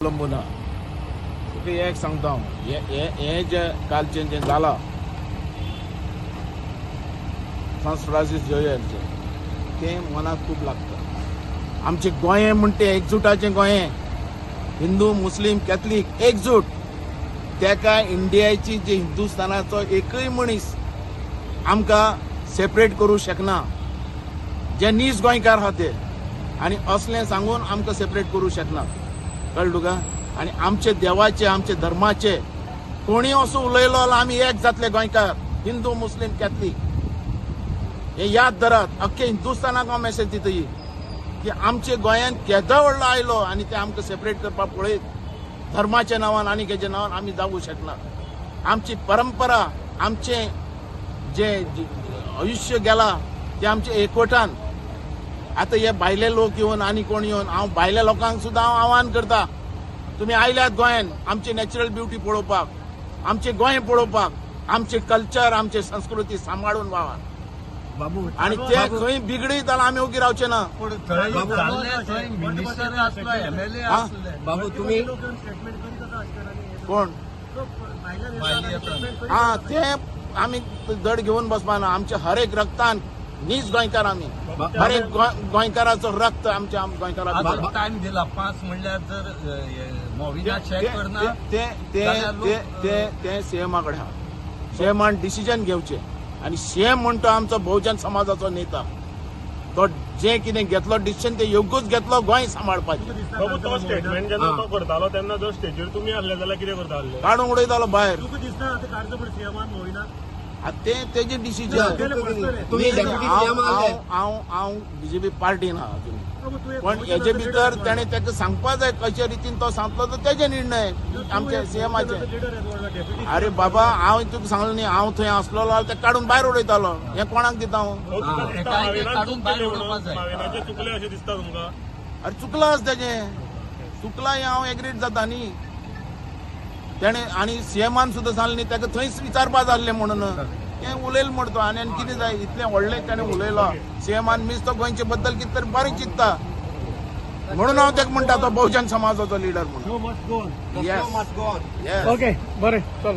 अवलंबून आहा. तुका एक सांगता हांव, हें हें हें जें कालचें जें जालां सांत फ्रांसीस झेवियरचें, तें मनाक खूब लागता. आमचें गोंय म्हण तें एकजुटाचें गोंय, हिंदू मुस्लीम कॅथलीक एकजूट. तेका इंडियाची जे हिंदुस्थानाचो एकूय मनीस आमकां सेपरेट करूं शकना. जे नीज गोंयकार आहा ते आनी असलें सांगून आमकां सेपरेट करूं शकना, कळ्ळें तुका? आनी आमचे देवाचे, आमचे धर्माचे कोणी असो उलयलो जाल्यार आमी एक जातले गोंयकार, हिंदू मुस्लीम कॅथलीक. हे याद धरात. अख्खे हिंदुस्थानाक हांव मेसेज दिता ही की आमचे गोंयांत केदो व्हडलो आयलो आनी ते आमकां सेपरेट करपाक पळयत धर्माच्या नांवान आनी हेच्या नांवान, आमी जावूं शकना. आमची परंपरा, आमचें जे जे आयुश्य गेलां तें आमच्या एकवटान. आतां हे भायले लोक येवन आनी कोण येवन, हांव भायल्या लोकांक सुद्दां हांव आव्हान करता, तुमी आयल्यात गोंयान आमची नॅचरल ब्युटी पळोवपाक, आमचें गोंय पळोवपाक, आमचें कल्चर, आमची संस्कृती सांबाळून वावा. बाबू, आनी ते खंय बिगडीत जाल्यार आमी ओगी रावचे ना. पूण थंय जाल्ले थंय मिनिस्टर आसलो, एमएलए हा? आसले. बाबू, तुम्ही कोण? भायले येतात. हा, ते आमी धड घेवन बसपाना. आमच्या हर एक रक्तान नीज गोंयकार आमी, हर एक गोंयकाराचो रक्त आमच्या गोंयकाराक. आतां टायम दिला 5, म्हणल्यार जर मोविना चेक करना ते ते जाल्यार ते लोक, ते ते सीएमा कडेन आहा. सीएमान डिसिजन घेवचें आनी सीएम म्हणटा आमचो बहुजन समाजाचो नेता, तो जें कितें घेतलो डिसिजन ते योग्यूच घेतलो गोंय सांबाळपाचें. बाबू, तो स्टेटमेंट जेन्ना तो करतालो तेन्ना जर स्टेजीर तुमी आसले जाल्यार कितें करता आसले? काडून उडयतालो भायर. तुका दिसता आतां काडचो पण सीएमान मोहिना? आतां ते तेजें डिसिजन. तुम्ही डेप्युटी सीएम आसले. हांव हांव बीजेपी पार्टीन आहा अजून, पण हेजे भितर तेणें ताका सांगपा जाय कशे रितीन तो सांगतलो तो तेजे निर्णय आमच्या सीएमाचे. अरे बाबा, हांव तुका सांगलें न्ही, हांव थंय आसलेलो जाल्यार ते काडून भायर उडयतालो. हें कोणाक दिता हांव? तुका दिसता एका एक माविनान काडून चूक भायर केली उडोवपा म्हणून जाय. माविनाचें चुकलें अशें दिसता तुमकां? अरे, चुकलां तेजें, चुकलां हें हांव एग्रीड जाता न्ही. तेणें आनी सीएमान सुद्दां सांगलें न्ही ताका थंयच विचारपा जाय आसलें म्हणून. हें उलयलें म्हण तो आनी आनी कितें जाय इतलें व्हडलें तेणें उलयलो. सीएमान मिन्स तो गोंयचे बद्दल कितें तरी बरें चिंत्ता म्हणून हांव ताका म्हणटा तो बहुजन समाजाचो लिडर म्हणून. Must go. Yes. Must go on. Yes. Okay, बरें, चल.